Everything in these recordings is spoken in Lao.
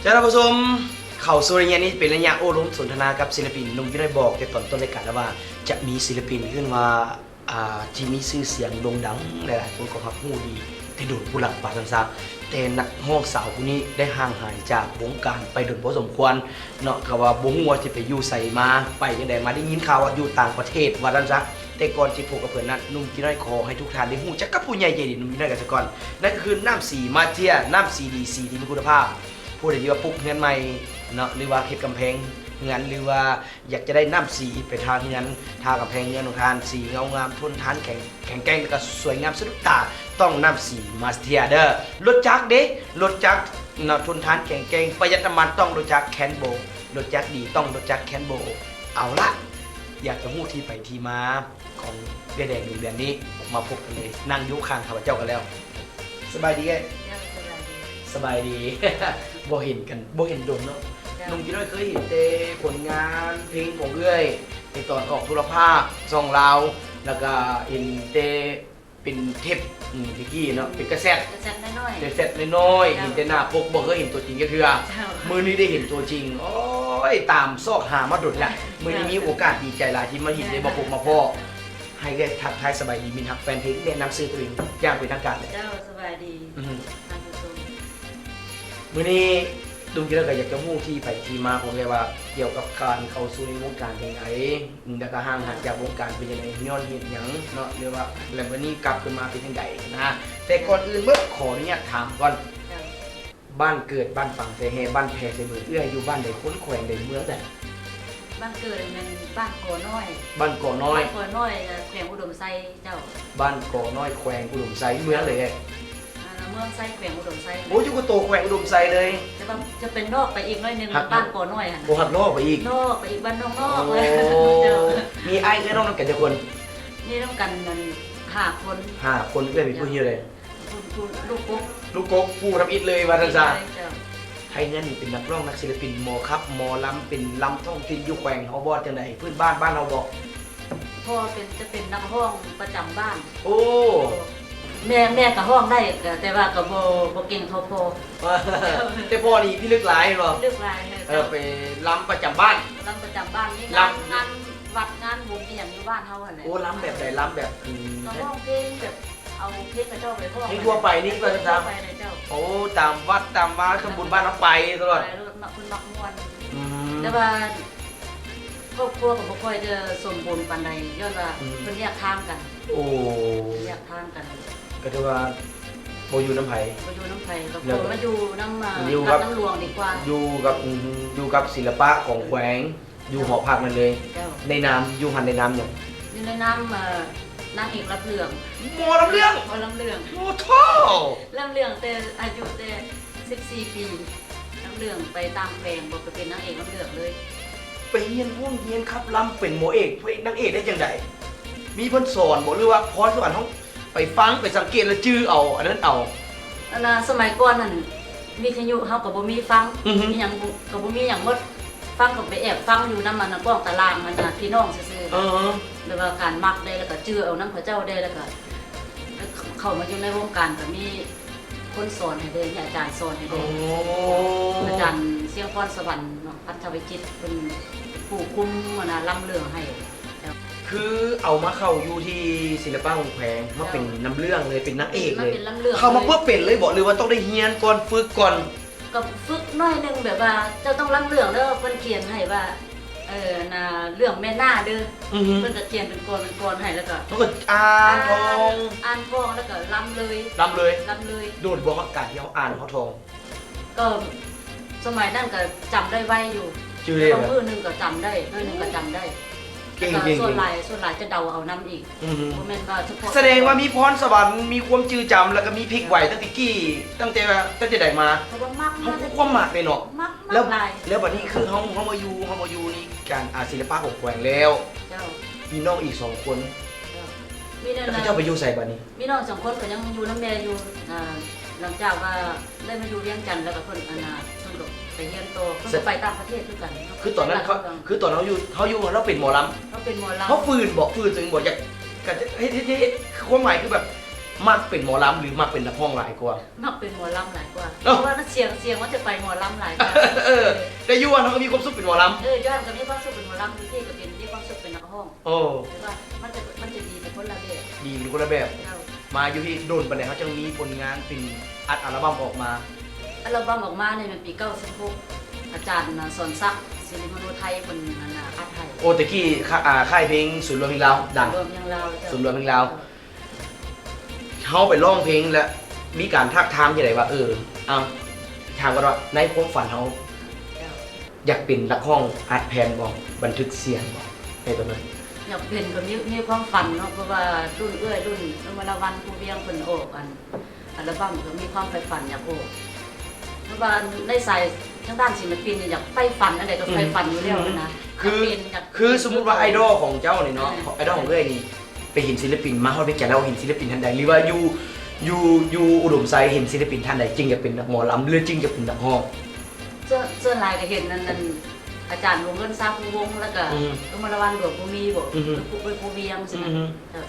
ທ່ານຜູ້ຊົມ ເຂົ້າສູ່ໄລຍະນີ້ເປັນໄລຍະໂອ້ລົມສົນທະນາກັບສິລະປິນ. ໜຸ່ມກິ້ວນ້ອຍບອກແຕ່ຕອນຕົ້ນລາຍການແລ້ວວ່າ ຈະມີສິລະປິນທີ່ເອີ້ນວ່າ ອ່າ ທີ່ມີຊື່ສຽງໂດ່ງດັງ ຫຼາຍໆຄົນກໍຮັບຮູ້ດີແຕ່ດົນຜູ້ຫຼັກວ່າຊັ້ນຊະ. ແຕ່ນັກຮ້ອງສາວຜູ້ນີ້ໄດ້ຫ່າງຫາຍຈາກວົງການໄປດົນພໍສົມຄວນເນາະ, ກໍວ່າບໍ່ຮູ້ວ່າຊິໄປຢູ່ໃສມາ ໄປຈັ່ງໃດມາ. ໄດ້ຍິນຂ່າວວ່າຢູ່ຕ່າງປະເທດວ່າຊັ້ນຊະ. ແຕ່ກ່ອນຊິພົບກັບເພິ່ນນັ້ນ ໜຸ່ມກິ້ວນ້ອຍຂໍໃຫ້ທຸກທ່ານໄດ້ຮູ້ຈັກກັບຜູ້ໃຫຍ່ໃຈດີໜຸ່ມກິ້ວນ້ອຍກັນສາກ່ອນ. ນັ້ນກໍຄືນ້ຳສີມາສເທຍ ນ້ຳສີດີ ສີທີ່ມີຄຸນນະພາບ. ຜູ້ໃດທີ່ວ່າປຸກເຮືອນໃໝ່ເນາະ ຫຼືວ່າເຮັດກຳແພງເຮືອນ ຫຼືວ່າຢາກຈະໄດ້ນ້ຳສີໄປທາເຮືອນ ທາກຳແພງເຮືອນຂອງທ່ານ ສີເງົາງາມ ທົນທານ ແຂງ ແຂງແກ່ງ ແລ້ວກໍສວຍງາມສະດຸດຕາ ຕ້ອງນ້ຳສີມາສເທຍເດີ. ລົດຈັກເດ້ ລົດຈັກເນາະ ທົນທານ ແຂງແກ່ງ ປະຢັດນ້ຳມັນ ຕ້ອງລົດຈັກແຄນໂບ. ລົດຈັກດີ ຕ້ອງລົດຈັກແຄນໂບ. ເອົາລະ ຢາກຈະຮູ້ທີ່ໄປທີ່ມາ ຂອງເອື້ອຍແດງ ດວງເດືອນນີ້ ມາພົບກັນເລີຍ. ນັ່ງຢູ່ຂ້າງຂ້າພະເຈົ້າກັນແລ້ວ. ສະບາຍດີເອື້ອຍ. ເຈົ້າ ສະບາຍດີ. ສະບາຍດີ. ບໍ່ເຫັນກັນ ບໍ່ເຫັນດົນເນາະ. ເຈົ້າ ໜຸ່ມກິ້ວນ້ອຍເຄີຍເຫັນແຕ່ຜົນງານເພງຂອງເອື້ອຍ ໃນຕອນອອກໂທລະພາບຊ່ອງລາວ ແລ້ວກະເຫັນແຕ່ເປັນເທບ ອືມ ຕະກີ້ເນາະ ເປັນກາເຊັດ ກາເຊັດນ້ອຍໆ ກາເຊັດນ້ອຍໆ. ເຈົ້າ ເຫັນແຕ່ໜ້າປົກ ບໍ່ເຄີຍເຫັນຕົວຈິງຈັກເທື່ອ. ເຈົ້າ ມື້ນີ້ໄດ້ເຫັນຕົວຈິງ. ໂອ້ຍ ຕາມຊອກຫາມາດົນແລ້ວ. ເຈົ້າ ມື້ນີ້ມີໂອກາດດີໃຈຫຼາຍທີ່ມາເຫັນ ເຈົ້າ ໄດ້ມາພົບມາພໍ້. ໃຫ້ໄດ້ທັກທາຍສະບາຍດີມິດຮັກແຟນເພງ ແນະນຳຊື່ຕົວເອງຢ່າງເປັນທາງການ. ເຈົ້າ ສະບາຍດີ ອືຮຶ ທ່ານຜູ້ຊົມ. ມື້ນີ້ລຸງກິ້ວນ້ອຍກໍຢາກຈະຮູ້ທີ່ໄປທີ່ມາຂອງເລື່ອງວ່າ ກ່ຽວກັບການເຂົ້າສູ່ໃນວົງການເປັນຈັ່ງໃດ ແລ້ວກໍຫ່າງຫາຍຈາກວົງການເປັນຈັ່ງໃດ ຍ້ອນເຫດຫຍັງເນາະ ຫຼືວ່າ ແລ້ວບັດນີ້ກັບຄືນມາເປັນຈັ່ງໃດນະ. ແຕ່ກ່ອນອື່ນເບີດ ຂໍອະນຸຍາດຖາມກ່ອນ. ເຈົ້າ. ບ້ານເກີດບ້ານຝັງໃສ່ແຮ່ ບ້ານແພໃສ່ເບີດ ເອື້ອຍຢູ່ບ້ານໃດ ຄົນແຂວງໃດ ເມືອງໃດ? ບ້ານເກີດແມ່ນບ້ານກໍນ້ອຍ. ບ້ານກໍນ້ອຍ. ບ້ານກໍນ້ອຍ ແຂວງອຸດົມໄຊ. ເຈົ້າ ບ້ານກໍນ້ອຍ ແຂວງອຸດົມໄຊ. ເມືອງໃດເອື້ອຍ? ອ່າ ເມືອງໄຊ ແຂວງອຸດົມໄຊ. ໂອ້ ຢູ່ກະໂຕແຂວງອຸດົມໄຊເລີຍ. ແຕ່ວ່າຈະເປັນນອກໄປອີກໜ້ອຍໜຶ່ງ ບ້ານກໍນ້ອຍຫັ້ນ. ໂອ້ ຫາກນອກໄປອີກ. ນອກໄປອີກ ບ້ານນອກໆເລີຍ. ເຈົ້າ ມີອ້າຍເອື້ອຍນ້ອງນຳກັນຈັກຄົນ? ມີນຳກັນນັ້ນຫ້າຄົນ. ຫ້າຄົນ. ເອື້ອຍເປັນຜູ້ຍິງເລີຍ? ເຈົ້າ ຜູ້ ຜູ້ ລູກກົກ. ລູກກົກ ຜູ້ທຳອິດເລີຍວ່າຊັ້ນຊະ. ເຈົ້າ. ໃຜເຮືອນນີ້ເປັນນັກຮ້ອງ ນັກສິລະປິນ ໝໍຂັບໝໍລຳ ເປັນລຳທ້ອງຖິ່ນຢູ່ແຂວງເຮົາບໍ່ ຈັ່ງໃດ ພື້ນບ້ານບ້ານເຮົາບໍ່? ພໍ່ເປັນ ຈະເປັນນັກຮ້ອງປະຈຳບ້ານ. ໂອ້ ແມ່ ແມ່ກໍຮ້ອງໄດ້ ແຕ່ວ່າກໍບໍ່ ບໍ່ເກັ່ງເທົ່າພໍ່. ແຕ່ພໍ່ນີ້ພິລຶກຫຼາຍແມ່ນບໍ່? ພິລຶກຫຼາຍ. ເອີ ເຈົ້າ ໄປລຳປະຈຳບ້ານ. ລຳປະຈຳບ້ານ ມີງານ ລຳ ງານວັດງານບຸນອີ່ຫຍັງຢູ່ບ້ານເຮົາຫັ້ນແຫຼະ. ໂອ້ ລຳແບບໃດ? ລຳແບບ ອືມ ກໍຮ້ອງເພງແບບ ເອົາເພງເຂົາເຈົ້າໄປຮ້ອງ ເພງທົ່ວໄປນີ້ວ່າຊັ້ນຊະ. ທົ່ວໄປເລີຍເຈົ້າ. ໂອ້ ຕາມວັດຕາມວາ ທຳບຸນບ້ານເຮົາໄປຕະຫຼອດ. ໄປໂລດ ມັກ ເພິ່ນມັກມ່ວນ. ອືມ ແຕ່ວ່າຄອບຄົວກໍບໍ່ຄ່ອຍຈະສົມບູນປານໃດ ຍ້ອນວ່າ ອືມ ເພິ່ນແຍກທາງກັນ. ໂອ້ ແຍກທາງກັນ ກໍຖືວ່າບໍ່ຢູ່ນຳໃຜ. ບໍ່ຢູ່ນຳໃຜ ກໍ ແລ້ວກໍມາຢູ່ນຳ ມາຢູ່ກັບ ກັບນ້ຳຫຼວງດີກວ່າ. ຢູ່ກັບ ອືມ ຢູ່ກັບສິລະປະຂອງແຂວງ. ຢູ່ຫໍພັກນັ້ນເລີຍ. ເຈົ້າ. ໃນນາມ ຢູ່ຫັ້ນໃນນາມຫຍັງ? ຢູ່ໃນນາມ ເອີ ນາງເອກລຳເລື່ອງ. ໝໍລຳເລື່ອງ? ໝໍລຳເລື່ອງ. ໂອ້ໂທ້ ລຳເລື່ອງແຕ່ອາຍຸແຕ່ສິບສີ່ປີ ລຳເລື່ອງໄປຕ່າງແຂວງ ບໍ່ໄປເປັນນາງເອກລຳເລື່ອງເລີຍ. ໄປຮຽນຮ້ອງຮຽນຂັບລຳ ເປັນໝໍເອກ ພະເອກນາງເອກໄດ້ຈັ່ງໃດ? ມີເພິ່ນສອນບໍ່ ຫຼືວ່າພອນສະຫວັນເຮົາ? ໄປຟັງ ໄປສັງເກດ ແລ້ວຈື່ເອົາ ອັນນັ້ນເອົາ. ອັນນ່າ ສະໄໝກ່ອນນັ້ນ ວິທະຍຸເຮົາກໍບໍ່ມີຟັງ. ອືຮຶ ມີຫຍັງ ກໍບໍ່ມີຫຍັງໝົດ. ຟັງກໍໄປແອບຟັງຢູ່ນຳ ອັນນ່າ ກ້ອງຕາລ່າງ ອັນນ່າ ພີ່ນ້ອງຊື່ໆ. ເອີ ແບບວ່າການມັກເດ້ ແລ້ວກໍຈື່ເອົານຳເຂົາເຈົ້າເດ້ ແລ້ວກໍເຂົ້າມາຢູ່ໃນວົງການ ກໍມີຄົນສອນໃຫ້ເດ້ ມີອາຈານສອນໃຫ້ເດ້. ໂອ້ ອາຈານຊຽງພອນສະຫວັນເນາະ ພັດທະວິຈິດ ເປັນຜູ້ຄຸມ ອັນນ່າ ລຳເລື່ອງໃຫ້. ຄືເອົາມາເຂົ້າຢູ່ທີ່ສິລະປະຂອງແຂວງ ມາເປັນ ເຈົ້າ ນຳເລື່ອງເລີຍ ເປັນນາງເອກເລີຍ. ມາເປັນນຳເລື່ອງ ເຂົ້າມາ ເລີຍ ປຶບເປັນເລີຍບໍ ຫຼືວ່າຕ້ອງໄດ້ຮຽນກ່ອນ ຝຶກກ່ອນ? ກໍຝຶກໜ້ອຍໜຶ່ງ ແບບວ່າເຈົ້າຕ້ອງລຳເລື່ອງເດີ ເພິ່ນຂຽນໃຫ້ວ່າ ເອີ ນາ ເລື່ອງແມ່ນາເດີ. ອືຮຶ ເພິ່ນກໍຂຽນເປັນກອນເປັນກອນໃຫ້ ແລ້ວກໍ ເຮົາກໍອ່ານ ອ່ານ ທ່ອງ ອ່ານທ່ອງ ແລ້ວກໍລຳເລີຍ. ລຳເລີຍ? ລຳເລີຍ. ໂດນບໍ່ ການທີ່ເຮົາອ່ານ ເຮົາທ່ອງ? ກໍສະໄໝນັ້ນກໍຈຳໄດ້ໄວຢູ່. ຈື່ໄດ້ ແຕ່ວ່າມື້ໜຶ່ງກໍຈຳໄດ້ ມື້ໜຶ່ງກໍຈຳໄດ້. ເກັ່ງ ແລ້ວກໍ ເກັ່ງ ສ່ວນຫຼາຍ ສ່ວນຫຼາຍຈະເດົາເອົານຳອີກ. ອືຮຶ ບໍ່ແມ່ນວ່າສະເພາະ ສະແດງວ່າມີພອນສະຫວັນ ມີຄວາມຈື່ຈຳ ແລ້ວກໍມີພິກໄວຕັ້ງແຕ່ກີ້ ຕັ້ງແຕ່ວ່າ ຕັ້ງແຕ່ໃດມາ. ເພາະວ່າມັກ ເຮົາ ມາແຕ່ ຄວາມມັກເດ້ເນາະ. ມັກ ມັກຫຼາຍ. ແລ້ວ ແລ້ວບັດນີ້ຄືເຮົາ ເຮົາມາຢູ່ ເຮົາມາຢູ່ໃນການ ອ່າ ສິລະປະຂອງແຂວງແລ້ວ. ເຈົ້າ. ມີນ້ອງອີກສອງຄົນ. ເຈົ້າ. ມີແລ້ວ ແລ້ວເຂົາເຈົ້າໄປຢູ່ໃສບັດນີ້? ມີນ້ອງສອງຄົນກໍຍັງຢູ່ນຳແມ່ຢູ່. ອ່າ ຫຼັງຈາກວ່າໄດ້ມາຢູ່ວຽງຈັນແລ້ວກໍເພິ່ນ ອັນນ່າ ເພິ່ນກໍໄປຮຽນຕໍ່ ເພິ່ນກໍໄປຕ່າງປະເທດຄືກັນ. ຄືຕອນນັ້ນເຂົາ ຄືຕອນເຮົາຢູ່ ເຮົາຢູ່ ເຮົາເປັນໝໍລຳ. ເຮົາເປັນໝໍລຳ. ເຮົາຝືນບໍ ຝືນຕົວເອງບໍ ຢາກ ກະເຮັດ ເຮັດ ເຮັດ ເຮັດ ຄວາມໝາຍຄືແບບ ມັກເປັນໝໍລຳ ຫຼື ມັກເປັນນັກຮ້ອງຫຼາຍກວ່າ? ມັກເປັນໝໍລຳຫຼາຍກວ່າ. ເອົ້າ ເພາະວ່າມັນສຽງ ສຽງມັນຈະໄປໝໍລຳຫຼາຍກວ່າ. ເອີ ແຕ່ຢູ່ຫັ້ນເຮົາກໍມີຄວາມສຸກເປັນໝໍລຳ. ເອີ ຢູ່ຫັ້ນກໍມີຄວາມສຸກເປັນໝໍລຳ ຢູ່ພີ້ກໍເປັນ ມີຄວາມສຸກເປັນນັກຮ້ອງ. ໂອ້ ແຕ່ວ່າມັນຈະ ມັນຈະດີໄປຄົນລະແບບ. ດີໄປຄົນລະແບບ. ເຈົ້າ. ມາຢູ່ພີ້ດົນປານໃດ ເຮົາຈຶ່ງມີຜົນງານເປັນອັດອັລບັມອອກມາ? ອັລບັມອອກມານີ້ແມ່ນປີເກົ້າສິບຫົກ ອາຈານ ສອນສັກ ສິລິມະໂນໄທ ເພິ່ນ ອັນນ່າ ອັດໃຫ້. ໂອ້ ແຕ່ກີ້ ຄ- ອ່າ ຄ້າຍເພງສູນລວມເພງລາວ ດັງ. ສູນລວມເພງລາວ. ເຈົ້າ. ສູນລວມເພງລາວ. ເຈົ້າ. ເຮົາໄປຮ້ອງເພງ ແລະ ມີການທາບທາມຈັ່ງໃດວ່າ ເອີ ເອົາ ຖາມກ່ອນວ່າ ໃນຄວາມຝັນເຮົາ ເຈົ້າ ຢາກເປັນນັກຮ້ອງອັດແຜ່ນບໍ່? ບັນທຶກສຽງບໍ່? ໃນຕອນນັ້ນ ຢາກເປັນ ກໍມີ ມີຄວາມຝັນເນາະ ເພາະວ່າລຸ້ນເອື້ອຍ ລຸ້ນ ລຸ້ນມາລາວັນ ພູວຽງ ເພິ່ນອອກອັນ ອັລບັມ ກໍມີຄວາມໃຝ່ຝັນຢາກອອກ ເພາະວ່າໃນສາຍທາງດ້ານສິລະປິນນີ້ ຢາກໃຝ່ຝັນອັນໃດກໍໃຝ່ຝັນຢູ່ແລ້ວຫັ້ນນະ. ອືມ ຄື ຢາກເປັນ ຢາກ ຄືສົມມຸດວ່າໄອດອລຂອງເຈົ້ານີ້ເນາະ ເອີ ໄອດອລຂອງເອື້ອຍນີ້ ໄປເຫັນສິລະປິນ ມາຮອດວຽງຈັນແລ້ວເຫັນສິລະປິນທ່ານໃດ ຫຼືວ່າຢູ່ ຢູ່ ຢູ່ອຸດົມໄຊເຫັນສິລະປິນທ່ານໃດຈຶ່ງຢາກເປັນນັກໝໍລຳ ຫຼືຈຶ່ງຢາກເປັນນັກຮ້ອງ? ສ່ວນ ສ່ວນຫຼາຍກໍເຫັນອັນ ອັນ ອາຈານວົງເງິນ ຊາຄູວົງ ແລ້ວກໍ ອືມ ລຸງມາລາວັນ ຫຼວງພູມີບໍ ອືມ ເອື້ອຍພູວຽງ ອືມ ຊີ້ນະ. ເຈົ້າ